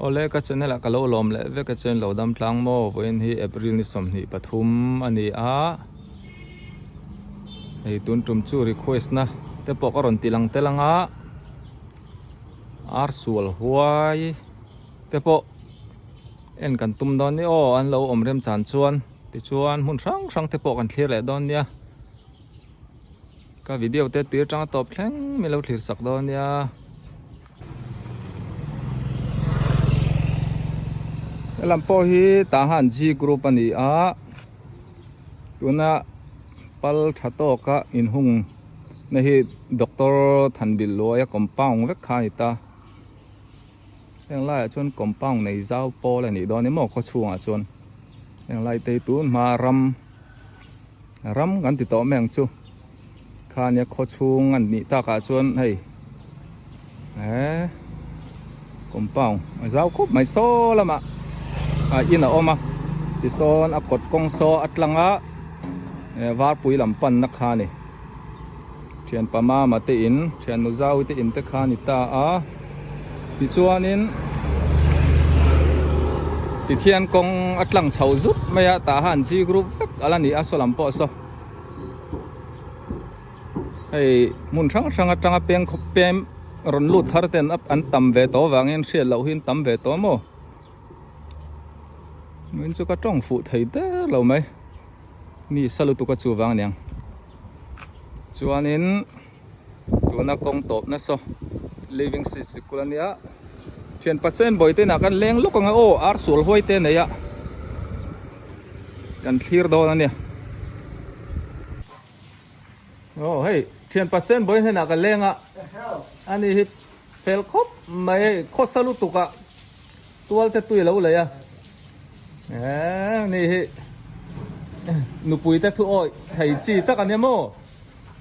Awle ka channel ah ka lo lawm leh vek a chuan lo dam tlang maw vawiin hi April ni 23 a ni a hei tun tum chu request na te pawh ka rawn ti lang tel ang a ar sual huai te pawh en kan tum dawn ni aw an lo awm rem chan chuan tichuan hmun hrang hrang te pawh kan thlir leh dawn nia. Ka video te tir tang a tawp thleng min lo thlir sak dawn nia. Helam pawh hi tah han G group a ni a tuna pal tha tawka inhung na hi doctor Thanbil Luaia compound vek kha a ni ta. Heng laiah chuan compound nei zau pawl a nih dawn emaw khaw chhungah chuan heng lai te hi tun hma ram ram kan ti tawh mai ang chu khania khaw chhung an nih takah chuan hei eh compound a zau khawp mai saw lamah ah in a awm a tisawn a kawt kawng saw a tlang a eh varpui lam panna kha a ni thian pamama te in thian nu zau te in te kha a ni ta a tichuanin tikhian kawng a tlang chho zut mai a tah han G group vek a la ni a saw lam pawh saw hei hmun hrang hrang atanga peng khawp pem rawn lut thar ten an tam ve tawh avangin hriat loh hi an tam ve tawh maw min chu ka tawng fuh thei der lo mai. Ni sa lutuk a chu vang aniang chuanin tuna kawng tawp nasa living sea sikul ania thian pasien bawi te inah kan leng lawk ang a aw ar sual huai te nei a kan thlir dawn ania aw hei thian pasien bawi hnenah ka leng a ani hi fel khawp mai hei khawsa lutuk a. Tual te tui lo lei a eee ni hi nupui te thu awih thei chi tak a nia maw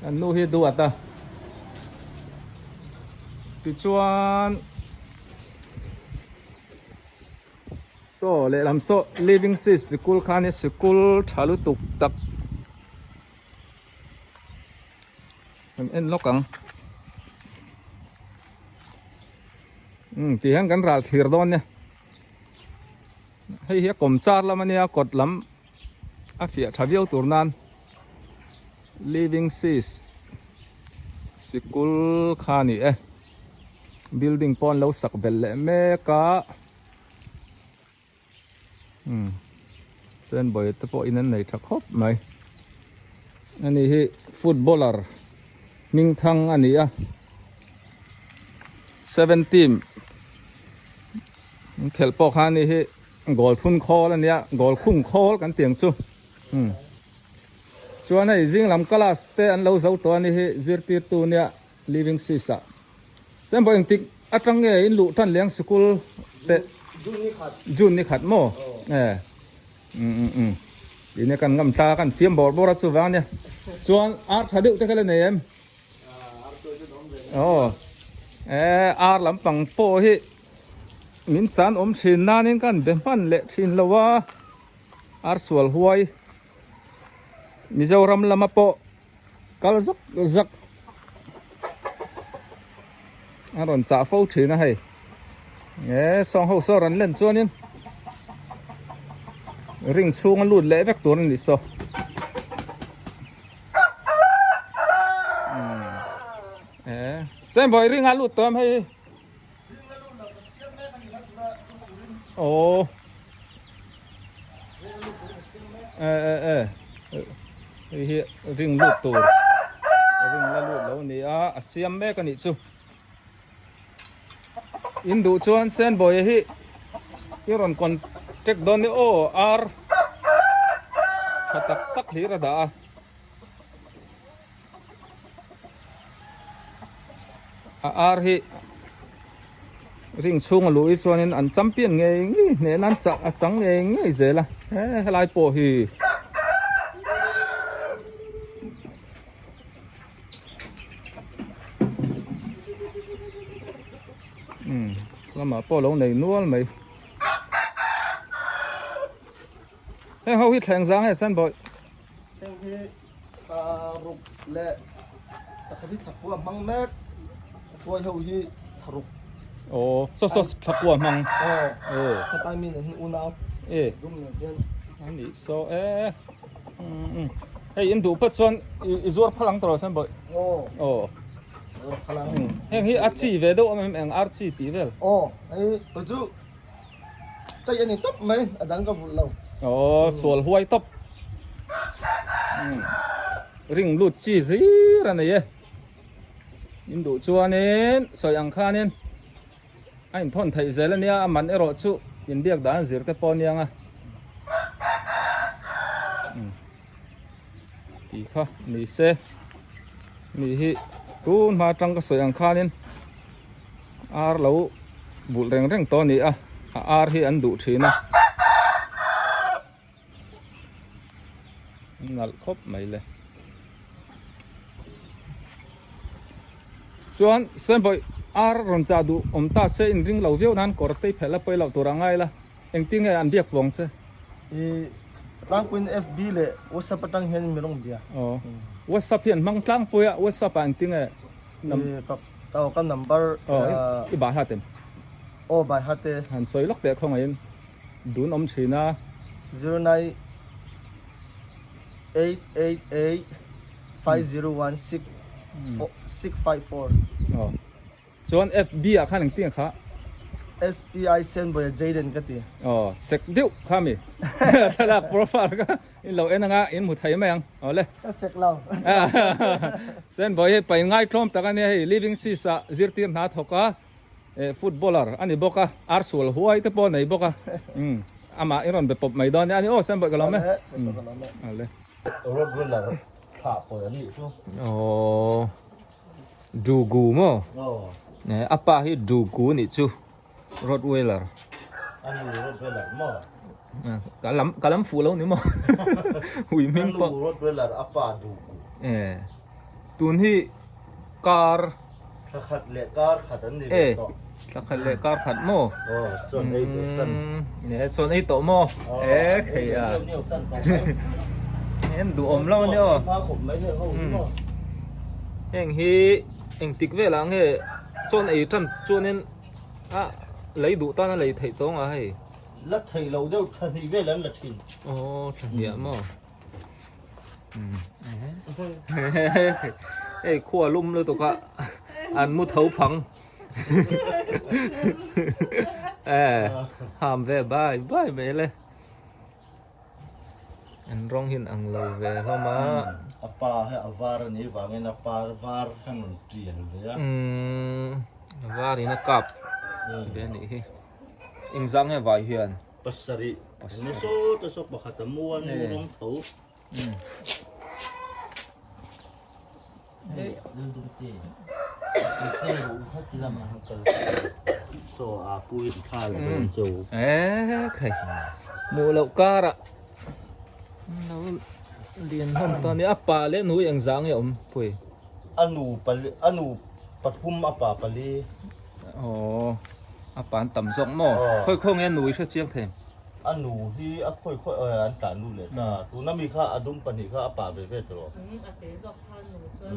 an nu hi duat a tichuan saw lehlam saw living seas sikul khan hi sikul tha lutuk tak kan en lawk ang. Umm tih hian kan ral thlir dawn nia hei hi a kawm char lam ania kawt lam a fiah tha viau tur nan living seas sikul kha a ni e building pawh an lo sak belh leh mek a umm senbawi te pawh in an nei tha khawp mai ani hi footballer hming thang a ni a seven team an khelh pawh khan ani hi goal thun khawl a nia goal khung khawl kan tih ang chu umm chuan hei zing lam class te an lo zo tawh a ni hi zirtirtu nia living seas ah. Sembaw engtik atang nge in luh tan leng sikul te June ni khat maw e um um um tih kan ngam ta kan fiam bawr bawr a chu vang ania chuan ar tha deuh te kha la nei em aw e ar lampang pawh hi min chan awm thin nanin kan be hman leh thin lo a ar sual huai Mizoram lama pawh kal zak zak a rawn chah fo thin a hei e sawng ho saw rawn len chuanin ring chhung a lut leh vek tur a ni saw e sembawi ring a lut tawh em hei Aw e e e hei hi ring lut tur ring la lut lo a ni a a siam mek a nih chu in duh chuan senbawi hi i rawn contact dawn ni aw ar tha tak tak hlir a dah a. A ar hi ring chhung a luh hi chuanin an champion ngei ngei hnehna an chah a chang ngei ngei zel a he helai pawh hi umm lamah pawh lo nei nual mai heng ho hi thleng zang e senbawih. Heng hi thla ruk leh pakhat hi thla kua hmang mek a tuai ho hi thla ruk. Aw saw saw thla kua hmang. Aw e hetlai mi nen hi unau e dum nen hian. Ani saw e hei in duh phawt chuan i zuar phal ang tawh lo sen bawih. Aw aw zuar phal ang. Heng hi a chi ve deuh awm em eng ar chi tih vel. Aw hei kei chu chei a ni tawp mai a dang ka vulh lo. Aw sual huai tawp. Ring lut chi hlir a nei e. In duh chuanin sawi ang khanin a inthawn theih zel a nia, a man erawh chu inbiak dan zir te pawh a nia nga. Tih kha ni se, mi hi tun hma atang ka sawi ang khanin ar lo bulh reng reng tawh a ni a, a ar hi an duh thin a. Nalh khawp mai le. Chuan Sembawih ar rawn chah duh awm ta se in ring lo viau nan kawr tei phelh a pawi loh tur a ngai la. Engtin nge an biak vawng che? I tlangpuiin FB leh WhatsApp atang hian mi rawng bia. Aw. WhatsApp hi an hmang tlangpui a, WhatsApp ah engtin nge nam I ka number Aw i bah hat em? Aw bai hat e. Han sawi lawk teh khawngaihin. Dun awm thin a. 098885016654. Aw. Chuan FB ah khan engtin kha? SPI Senbawia Jayden ka ti. Aw, sek deuh kha mi. Thlalak profile kha in lo en anga in hmu thei mai ang. Aw le. Ka sek lo. Senbawia hi pain ngaitlawm tak a nia hei Living Seas ah zirtir hna thawk a. Eh footballer a ni bawk a, ar sual huai te pawh a nei bawk a, umm amah i rawn be pawp mai dawn nia a ni aw Sembawih ka lawm e, umm ale. Rottweiler thlah pawi an nih chu. Aww Dugu maw? Aw. Eh a pa hi Dugu nih chu Rottweiler. A nu Rottweiler maw? Ka lam ka lam fuh lo ni maw? Ui hming pawh. A nu Rottweiler a pa Dugu. Eh tun hi kar. Thla khat leh kar khat an ni ve tawh. Thla khat leh kar khat maw? Aw, chuan ei ve tan. E, chuan ei tawh maw? E, khei a. En duhawm lo ania aw. Hma khawp mai heng ho hi maw? Heng hi engtik velah nge chuan ei tan chuanin a lei duh tan a lei theih tawng a hei. La thei lo deuh thla hnih vel an la thin. Aw, thla hniah maw? Hei khua lum lutuk a an mu tho phang e ham ve bai bai mai le an rawng hin ang lo ve hlawm a a pa he a var a nih vangin a pa var khan rawn tial ve a umm a var in a kap ve a nih hi engzah nge vai hian. Pasarih eng saw te saw pakhat a mu a nu rawng tho. Hmuh loh karah lo lian hlawm ta nia a pa leh nu eng zang nge awm pui. A nu pali a nu pathum a pa pali. Aw a pan tam zawk maw khawi khaw nge nui hre chiang thei. A nu hi a khawi khawi aw an tah nu leh ta tuna mi kha a dum pahnih kha a pa ve ve tawh. A te zawk kha nu chuan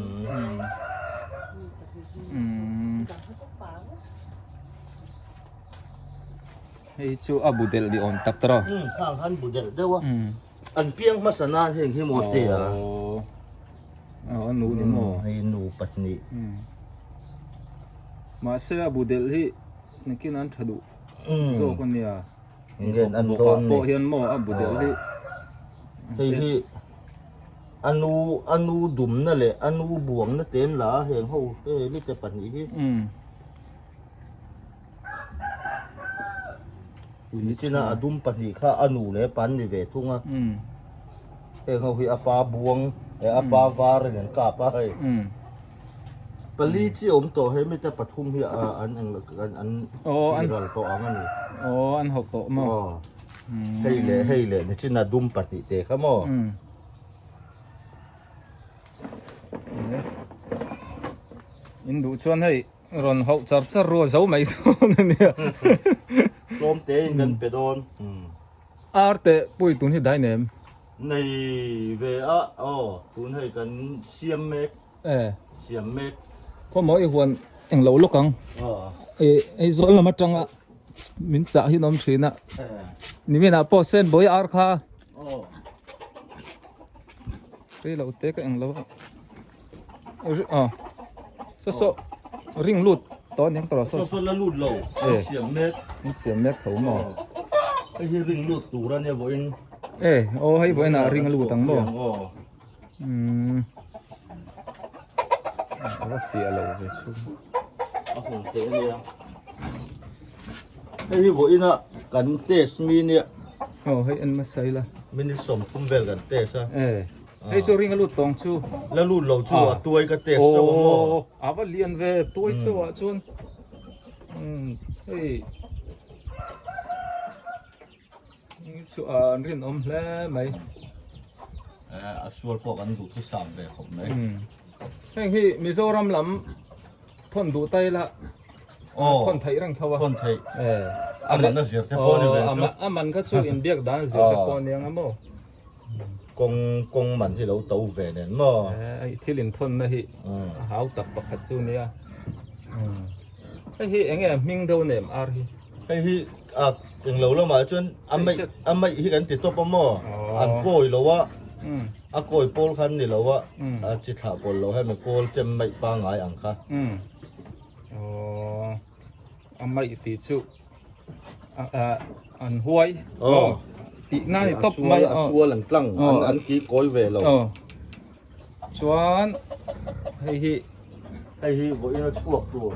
Hei chu a bu delh ni awm tak tawh. Khang khan bu delh deuh a. An piang hmasa nan heng hi maw te a. Aw a nu ni maw. Hei nu pahnih. Mahse a bu delh hi nakin an tha duh zawk a nia. Engin an dawn ni. Pawh hian maw a bu delh hi. Hei hi a nu a nu dumna leh a nu buangna te an la a heng ho hei mi te pahnih hi. Nichina a dum pahnih kha a nu leh pa an ni ve thung a. Heng ho hi a pa buang eh a pa var in an kap a hei. Pali chi awm tawh he mite pathum hi an eng an an ral tawh ang a ni. Aw an hawk tawh maw. Aw. Hei leh hei leh nichina dum pahnih te kha maw. In duh chuan hei rawn hauh char char ru a zo mai dawn a nia. Tlawm te in kan pe dawn. Ar teh pui tun hi dai nem. Nei ve a aw tun hei kan siam mek. E. Siam mek. Khaw maw i huan. Englo lawk ang. Aizawl lam atanga min chah hi an awm thin a. Niminah pawh Senbawi ar kha. Rei lo te ka englo a. A saw saw ring lut tawh aniang tawh saw saw la lut lo an siam mek an siam mek tho maw hei hi ring lut tur ania vawiin e aw hei vawiin ah ring a lut ang maw umm a va fiah lo ve chu a hawn theih ania hei hi vawiin ah kan test mi nia aw hei en hmasa ila minute 30 vel kan test a e Hei chu ring a lut tawng chu. La lut lo chu a tuai ka test chauh a maw. Aw a va lian ve tuai chauh ah chuan hei chu an rinawm hle mai. A sual pawh kan duh thusam ve khawp mai. Heng hi Mizoram lam thawn duh ta ila thawn theih reng tho a. Thawn theih. A man a zir te pawh a ni ve chu. A man kha chu inbiak dan zir te pawh a nia nga maw. Kawng kawng man hi lo to ve nen maw. Hei thil inthawnna hi a hau tak pakhat chu nia. Hei hi eng nge hming deuh nem ar hi? Hei hi a englo lamah chuan a meih a meih hi kan ti tawp a maw? An kawi lo a, a kawi pawl khan ni lo a, a chi thlah pawl lo hemi kawl chem meih pangngai ang kha. Aww a meih tih chu an huai tih na ni tawp mai a sual an tlang an ti kawi ve lo chuan hei hi hei hi vawiin a chhuak tur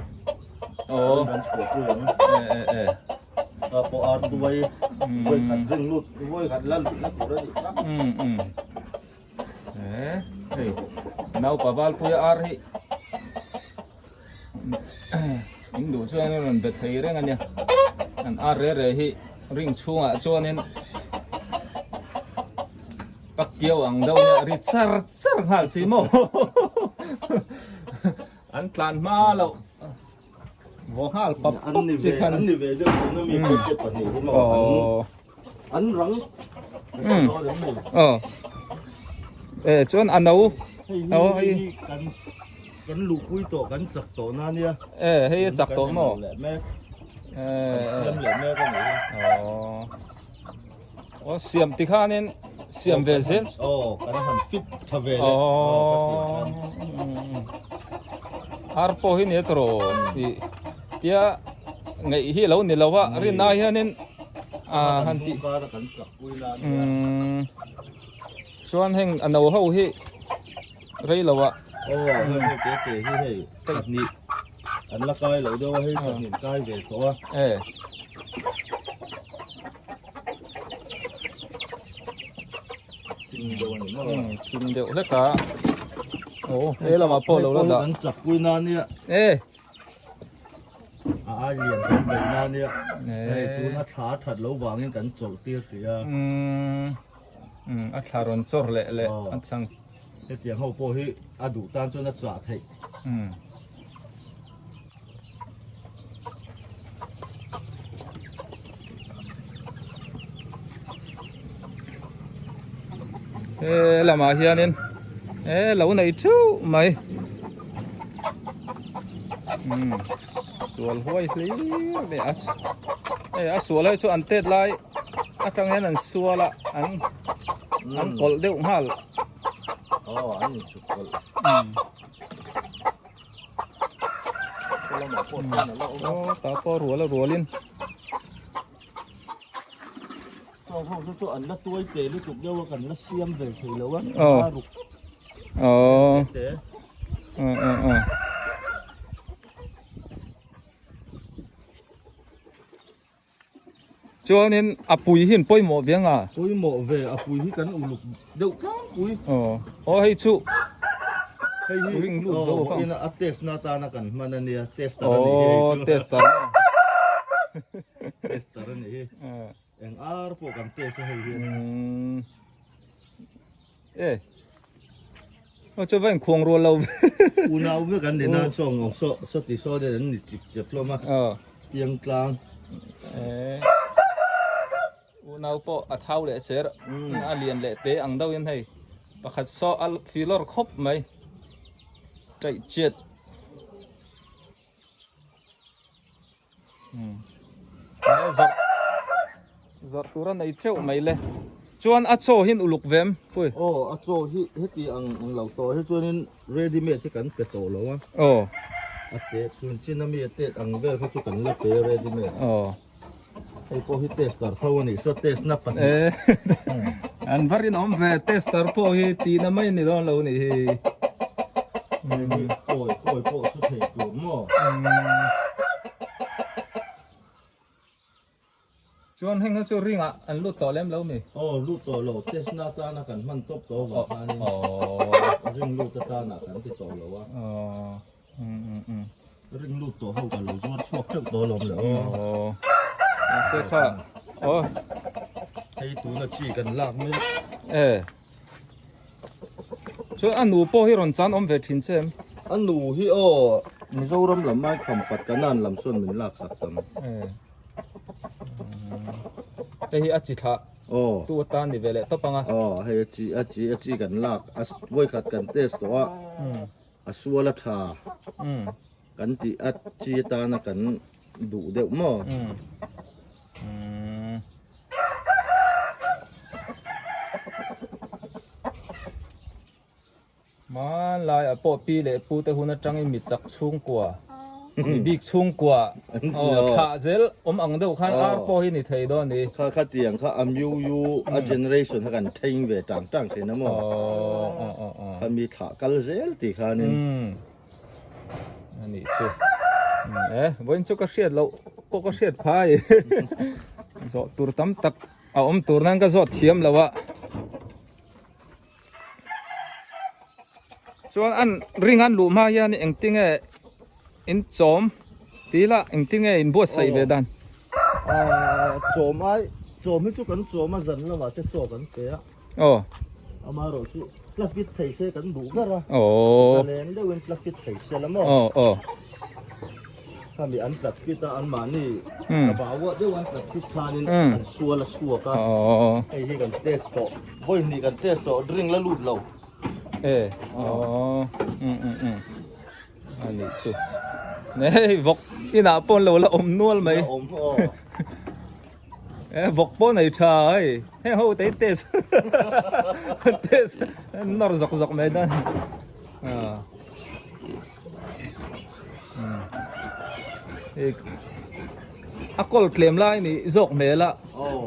aw an chhuak pui ang e e e ta pawh ar duai vawi khat ring lut vawi khat la luh na tur a nih kha um um e hei naupa valpuia ar hi In duh chuan a rawn be thei reng a nia an ar re re hi ring chhungah chuanin pak kiau ang deuh nia ri char char nghal chi maw an tlan hma loh vaw nghal pap pap chi khan an ni ve deuh tuna mi pawh te pahnih hi maw an rang aw e chuan a no aw hei kan kan luhpui tawh kan chak tawh na nia e hei a chak tawh maw leh mek e siam leh mek ani aw aw siam ti khanin siam ve zel aw kan han fit tha ve leh aw ar pawh hi ni tawh i tia ngaih hi lo ni lo a rin ai hianin a han tih chuan heng a no ho hi rei lo ah aw heng ho te te hi hei pahnih an la kai lo deuh a hei pahnih an kai ve tawh a e chim deuh a ni maw chim deuh hlek a aw he lamah pawh lo la dah kan chak pui na nia e A ai lian kan beih na nia. Hei tun a thla a that lo vangin kan chawlh tir tih a. Umm a thla rawn chawr leh leh a thlang. Hetiang ho pawh hi a duh tan chuan a chah theih. Umm. He lamah hianin he lo nei theuh mai. Umm sual huai hlir leh a hei a sual hi chu an tet lai atang hian an sual a an an kawlh deuh nghal aw an in chuk kawlh aw tah pawh rual a rualin. Chaw ho chu chu an la tuai te lutuk deuh a kan la siam ve thei lo a aw aw aw aw chuanin a pui hi an pawimawh ve anga pawimawh ve a pui hi kan uluk deuh tlangpui aw aw hei chu hei hi ring lut zo fang a test na tana kan hman ania tester ani hi aw tester tester ani hi Eng ar pawh kan test a hei hian. Umm. E. Aw chu va inkhuang rual lo. Unau vek an ni na saw ngawng saw saw ti saw den an ni chip chep hlawm a. Aw. Piang tlang. E. Unau pawh a thau leh cher a lian leh te ang deuhin hei pakhat saw a filawr khawp mai. Taih chiat. Zawrh zawrh tur a nei teuh mai le. Chuan a chaw hi an uluk ve em pui? Aw a chaw hi heti ang ang lo tawh hi chuanin ready made hi kan pe tawh lo a. Aw. A te tun chin ami a tet ang vel kha chu kan la pe ready made. Aw. Hei pawh hi tester tho a nih saw test na pahnih. An va rinawm ve tester pawh hi tihna mai a ni dawn lo a nih hi. Hei hi kawi kawi pawh chu thei tur maw. Chuan heng hi chu ring ah an lut tawh lem lo mi? Aw lut tawh lo test na atana kan hman tawp tawh avang khanin ring lut atana kan ti tawh lo a. Ring lut tawh ho ka lo zuar chhuak teuh tawh alawm le aw. Aw. Mahse kha aw. Hei tuna chi kan lak mek. E. Chuan a nu pawh hi rawn chan awm ve thin che em? A nu hi aw Mizoram lam mai kham pat ka nan lam sawn min lak sak tam. E. Hei hi a chi thlah. Aw. Tu atan ni ve leh tawp ang a. Aw hei a chi a chi a chi kan lak a vawikhat kan test tawh a. A sual a tha kan tih a chi atana kan duh deuh maw? Hmanlai ah pawh pi leh pu te hun atangin mi chak chhungkua mi bik chhungkua aw thlah zel awm ang deuh khan ar pawh hi ni thei dawn a ni. Kha khatiang kha a miu yu a generation kha kan thleng ve tang tang thin a maw? Kha mi thlah kal zel tih khanin. A nih chu. E vawiin chu ka hriat loh pawh ka hriat phai. Zawh tur tam tak a awm tur nan ka zawt thiam lo a. Chuan an ring an luh hma hian engtinge in chawm tih lah engtinge in buatsaih ve dan. Chawm ai chawm hi chu kan chawm a zan lamah te chaw kan pe a. Aw. Amaherawh chu tla fit thei se kan duh ber a. Aw. Zalen deuhin tla fit thei se la maw. Aw aw. Khami an tlat fit a anmahni ka bauah deuh an tlat fit khanin an sual a chhuak a. Hei hi kan test tawh vawi hnih kan test tawh drink la lut lo. E aw a nih chu. Hei vawk inah pawh an lo la awm nual mai. Awm aw. E vawk pawh nei tha hei heng ho te hi test test nawr zawk zawk mai dan. A kawl tlem lai ni zawk hmel a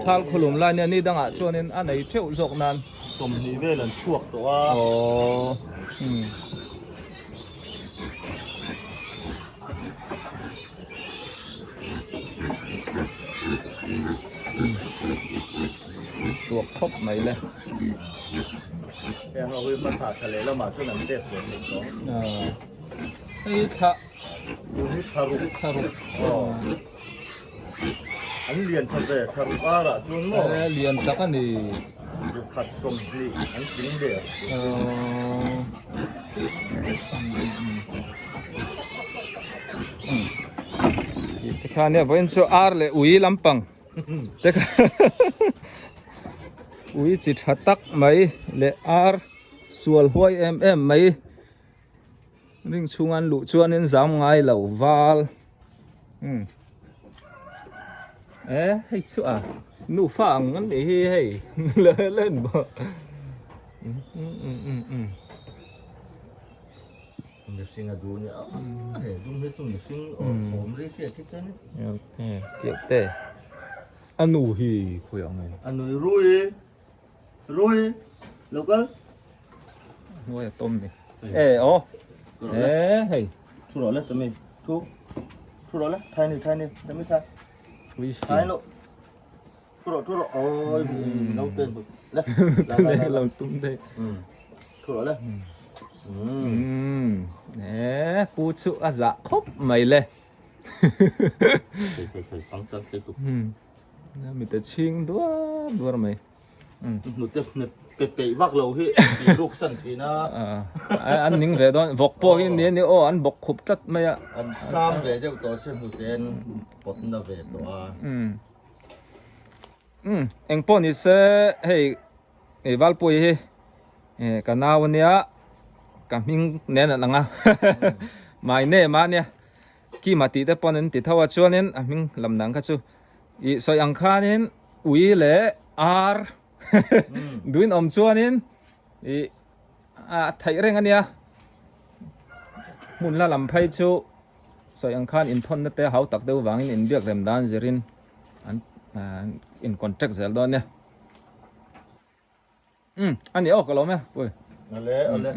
thal khawlum lai nia ni dangah chuanin a nei theuh zawk nan. 20 vel an chhuak tawh a. Aww. Tuak khawp mai le. Heng ho hi hmasa tha leh lamah chuan an test ve thei tawh. Hei thla. Tun hi thla ruk. Thla ruk. Aw. An lian tha ve thla ruk arah chuan maw. E lian tak a ni. Ruk khat 20 an tling der. Tikhan nia vawiin chu ar leh ui lampang te kha ui chi tha tak mai leh ar sual huai em em mai ring chhung an luh chuanin zam ngai lo val e hei chu a nufa ang an nih hi hei len bawk. Mihring a duh nia a he dum hi chu mihring awm ri chiah khi chuan in. Kiah te a nu hi khawi ang nge. A nui rui rui lo kal. Hnuai a tawm ni. E aw e hei. Thu rawh le tami thu thu rawh le thai ni thai ni tami thai. Thai lo. Thu rawh thu rawh oi lo tên bụt le le lo tum đây thu rawh le e pu chu a dạ khawp mai le thei thei thei pang chang thei tuk mi te chhing duar duar mai Hnute hnep pe peih vak lo hi ti ruk san thin a. An ning ve dawn vawk pawh hi ni ani aw an bawk khup tlat mai a. An hram ve deuh tawh se hnute an pawt na ve tawh a. Umm eng pawh ni se hei ei Valpui hi ka nau ania ka hming nen an ang a my name a nia. Kima tih te pawn an ti tho a chuanin a hming lam dang kha chu ih sawi ang khanin ui leh ar duin awm chuanin ih a theih reng a nia hmun la lam phei chu sawi ang khan inthawnna te hau tak deuh vangin inbiak rem dan zirin an in contact zel dawn nia. Umm a ni aw ka lawm e pui. Ale ale.